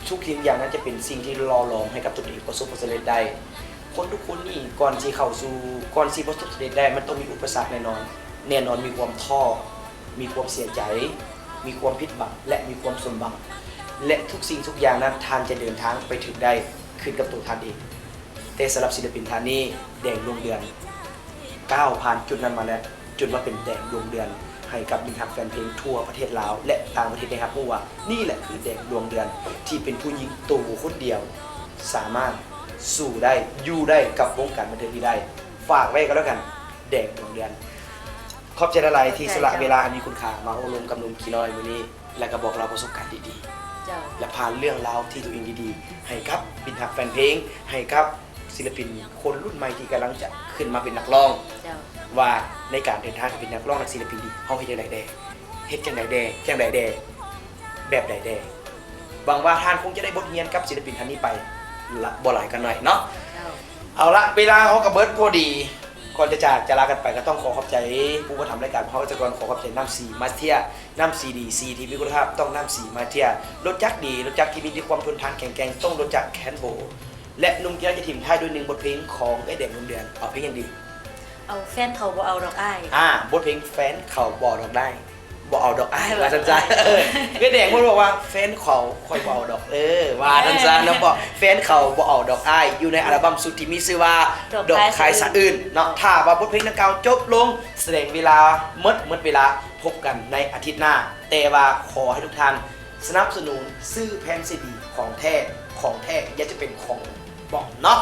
ທຸກສິ່ງຢ່າງນັ້ນຈະເປັນສິ່ງທີ່ຫຼໍ່ຫຼອມໃຫ້ກັບຕົນເອງປະສົບຜົນສຳເລັດໄດ້. ຄົນທຸກຄົນນີ້ ກ່ອນຊິເຂົ້າສູ່, ກ່ອນຊິປະສົບສຳເລັດໄດ້, ມັນຕ້ອງມີອຸປະສັກແນ່ນອນ. ແນ່ນອນມີຄວາມທໍ້, ມີຄວາມເສຍໃຈ, ມີຄວາມຜິດຫວັງ ແລະ ມີຄວາມສົມຫວັງ ແລະ ທຸກສິ່ງທຸກຢ່າງນັ້ນ ທ່ານຈະເດີນທາງໄປເຖິງໄດ້ ຂຶ້ນກັບໂຕທ່ານເອງ. ແຕ່ສຳລັບສິນລະປິນທ່ານນີ້ ແດງດວງເດືອນ ກ້າວຜ່ານຈຸດນັ້ນມາແລ້ວ ຈົນວ່າເປັນແດງດວງເດືອນໃຫ້ກັບມິດຮັກແຟນເພງທົ່ວປະເທດລາວ ແລະ ຕ່າງປະເທດໄດ້ຮັບຮູ້ວ່າ ນີ້ແຫຼະຄືແດງດວງເດືອນທີ່ເປັນຜູ້ຍິງໂຕຄົນດຽວ ສາມາດສູ້ໄດ້ ຢູ່ໄດ້ກັບວົງການບັນເທີງນີ້ໄດ້. ຝາກໄວ້ກໍແລ້ວກັນ ແດງດວງເດືອນ. ຂອບໃຈຫຼາຍໆ ທີ່ສະຫຼະເວລາອັນມີຄຸນຄ່າມາໂອ້ລົມກັບໜຸ່ມຂີ້ນ້ອຍມື້ນີ້ ແລະ ກໍບອກເລົ່າປະສົບການດີໆ ເຈົ້າ ແລະ ຜ່ານເລື່ອງລາວທີ່ຕົວເອງດີໆ ໃຫ້ກັບມິດຮັກແຟນເພງ ໃຫ້ກັບສິນລະປິນຄົນລຸ້ນໃໝ່ທີ່ກຳລັງຈະຂຶ້ນມາເປັນນັກຮ້ອງ ເຈົ້າ ວ່າໃນການເດີນທາງເປັນນັກຮ້ອງ ນັກສິນລະປິນນີ້ ເຮົາເຮັດຈັ່ງໃດແດ່ ເຮັດຈັ່ງໃດແດ່ ຈັ່ງໃດແດ່ ແບບໃດແດ່. ຫວັງວ່າທ່ານຄົງຈະໄດ້ບົດຮຽນກັບສິນລະປິນທ່ານນີ້ໄປ ລະ ບໍ່ຫຼາຍກໍໜ້ອຍເນາະ. ເຈົ້າ ເອົາລະ ເວລາເຮົາກໍເບິດພໍດີ. ກ່ອນຈະຈາກຈະລາກັນໄປ ກໍຕ້ອງຂໍຂອບໃຈຜູ້ອຸປະຖຳລາຍການຂອງເຮົາ ແລະ ກ່ອນ ຂໍຂອບໃຈນ້ຳສີມາເທຍ ນ້ຳສີດີ ສີທີ່ມີຄຸນນະພາບ ຕ້ອງນ້ຳສີມາເທຍ. ລົດຈັກດີ ລົດຈັກທີ່ມີຄວາມທົນທານແຂງແກ່ງ ຕ້ອງລົດຈັກແຄນໂບ ແລະ ໜຸ່ມກິລາຈະຖິ້ມທ້າຍດ້ວຍໜຶ່ງບົດເພງຂອງເອື້ອຍແດງ ດວງເດືອນ. ເອົາເພງຫຍັງດີ? ເອົາແຟນເຂົາບໍ່ເອົາດອກອ້າຍ. ອ່າ ບົດເພງແຟນເຂົາບໍ່ເອົາດອກໄດ້ ບໍ່ເອົາດອກອ້າຍ ວ່າຊັ້ນຊະ. ເອີ ເອື້ອຍແດງເພິ່ນບອກວ່າ ແຟນເຂົາຂ້ອຍບໍ່ເອົາດອກ ເອີ ວ່າຊັ້ນຊະເນາະ. ເອີ ແຟນເຂົາບໍ່ເອົາດອກອ້າຍ ຢູ່ໃນອັລະບັ້ມຊຸດທີ່ມີຊື່ວ່າ ດອກ ດອກຄາຍສະອື່ນເນາະ. ຖ້າວ່າບົດເພງດັ່ງກ່າວຈົບລົງ ສະແດງເວລາໝົດ ໝົດເວລາ ພົບກັນໃນອາທິດໜ້າ. ແຕ່ວ່າຂໍໃຫ້ທຸກທ່ານສະໜັບສະໜູນຊື້ແຜ່ນຊີດີຂອງແທ້ ຂອງແທ້ ຢ່າຈະເປັນຂອງປອມເນາະ.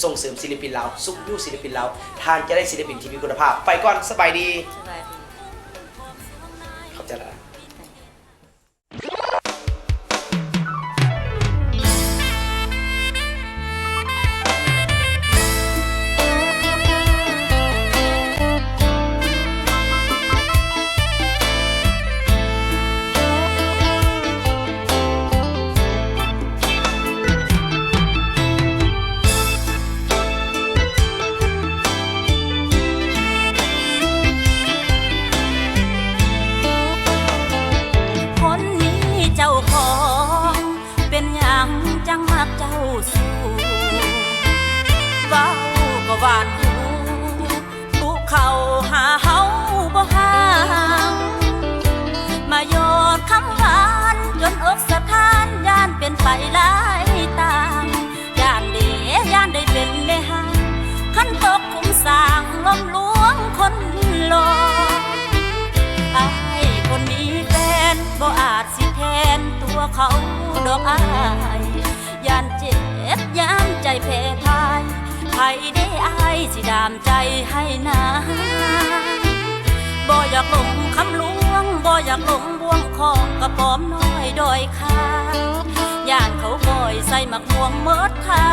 ສົ່ງເສີມສິນລະປິນລາວ ຊຸກຍູ້ສິນລະປິນລາວ ທ່ານຈະໄດ້ສິນລະປິນທີ່ມີຄຸນນະພາບ. ໄປກ່ອນ ສະບາຍດີ ສະບາຍດີ ຂອບໃຈຫຼາຍ. ຄົນມີເຈົ້າຂອງ ເປັນຫຍັງຈັ່ງມັກເຈົ້າຊູ້? ເວົ້າກໍຫວານຫູ ບຸເຂົ້າຫາເຮົາບໍ່ຫ່າງ ມາຢອດຄຳຫວານຈົນອົກສະທ້ານ ຢ້ານເປັນໄປຫຼາຍຕ່າງ ຢ້ານເດ ຢ້ານໄດ້ເປັນແມ່ຮ້າງ ຄັນຕົກຂຸມສາງ ລົ້ມລວງຄົນຫຼອກ. ອ້າຍຄົນມີແຟນ ບໍ່ອາດຊິແທນຕົວເຂົາດອກອ້າຍ ຢ້ານເຈັບ ຢ້ານໃຈແພ້ພ່າຍ ໃຜເດອ້າຍຊິດາມໃຈໃຫ້ນາ. ບໍ່ຢາກຫຼົງຄຳຫຼວງ ບໍ່ຢາກຫຼົງບ່ວງຂອງກະປອມນ້ອຍດອຍຄາ ຢ້ານເຂົາກ້ອຍໃສ່ໝາກມ່ວງໝົດທ່າ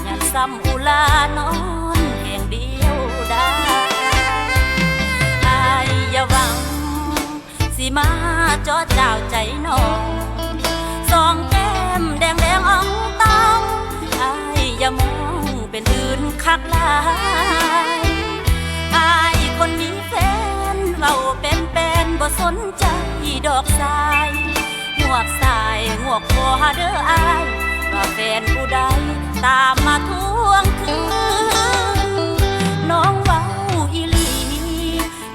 ຢ້ານຊ້ຳອຸລານອນແຫ້ງດຽວດາຍ. ອ້າຍຢ່າຫວັງ ຊິມາເຈາະຈ້າວໃຈນ້ອງ ສອງແກ້ມແດງໆອ່ອງຕອງ ອ້າຍຢ່າມອງເປັນອື່ນຄັກຫຼາຍ. ອ້າຍຄົນມີແຟນ ເວົ້າແປນໆ ບໍ່ສົນໃຈດອກຊາຍ ງວກຊ້າຍງວກຂວາເດີອ້າຍ ວ່າແຟນຜູ້ໃດຕາມມາທວງຄືນ ນ້ອງເວົ້າອີ່ຫຼີ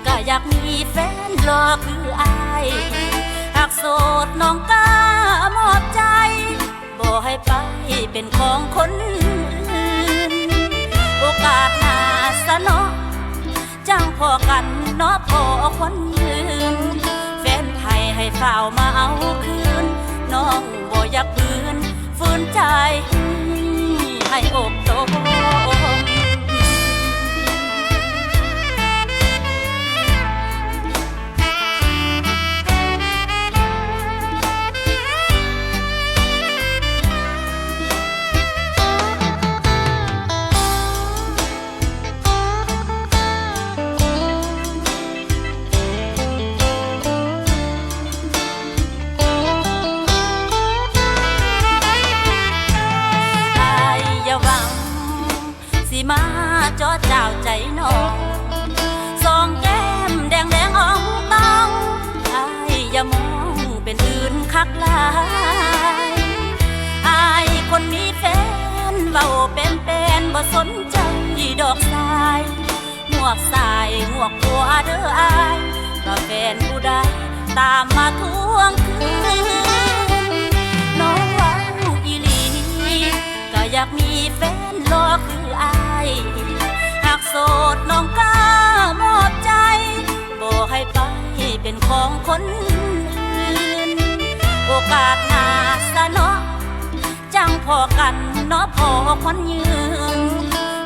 ກະຢາກມີແຟນຫຼໍ່ຄືອ້າຍ ຫາກໂສດນ້ອງກະມອບໃຈ ບໍ່ໃຫ້ໄປເປັນຂອງຄົນອື່ນ ໂອກາດໜ້າຊະເນາະ ຈັ່ງພໍ້ກັນເນາະພໍ່ຄົນອື່ນ ແຟນໃຜໃຫ້ຟ້າວມາເອົາຄືນ ນ້ອງບໍ່ຢາກຜືນ ຝືນໃຈໃຫ້ອົບຕົນ. ອ້າຍຢ່າຫວັງ ຊິມາເຈາະຈ້າວໃຈນ້ອງ ສອງແກ້ມແດງໆອ່ອງຕອງ ອ້າຍຢ່າມອງເປັນອື່ນຄັກຫຼາຍ ອ້າຍຄົນມີແຟນ ເວົ້າແປນໆ ບໍ່ສົນໃຈດອກຊາຍ ງວ ສາຍງວກຫົວເດີອ້າຍ ວ່າແຟນຜູ້ໃດຕາມມາທວງຄືນ. ນ້ອງເວົ້າອີ່ຫຼີ ກໍຢາກມີແຟນຫຼໍ່ຄືອ້າຍ. ຫາກໂສດນ້ອງກ້າມອບໃຈ ບໍ່ໃຫ້ໄປເປັນຂອງຄົນອື່ນ. ໂອກາດໜ້າຊະເນາະ ຈັ່ງພໍ້ກັນເນາະພໍ່ຂວັນຍືນ.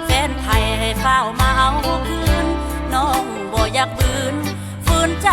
ແຟນໃຜໃຫ້ຟ້າວມາເອົາຄືນ ນ້ອງບໍ່ຢາກບືນ ຝືນໃຈ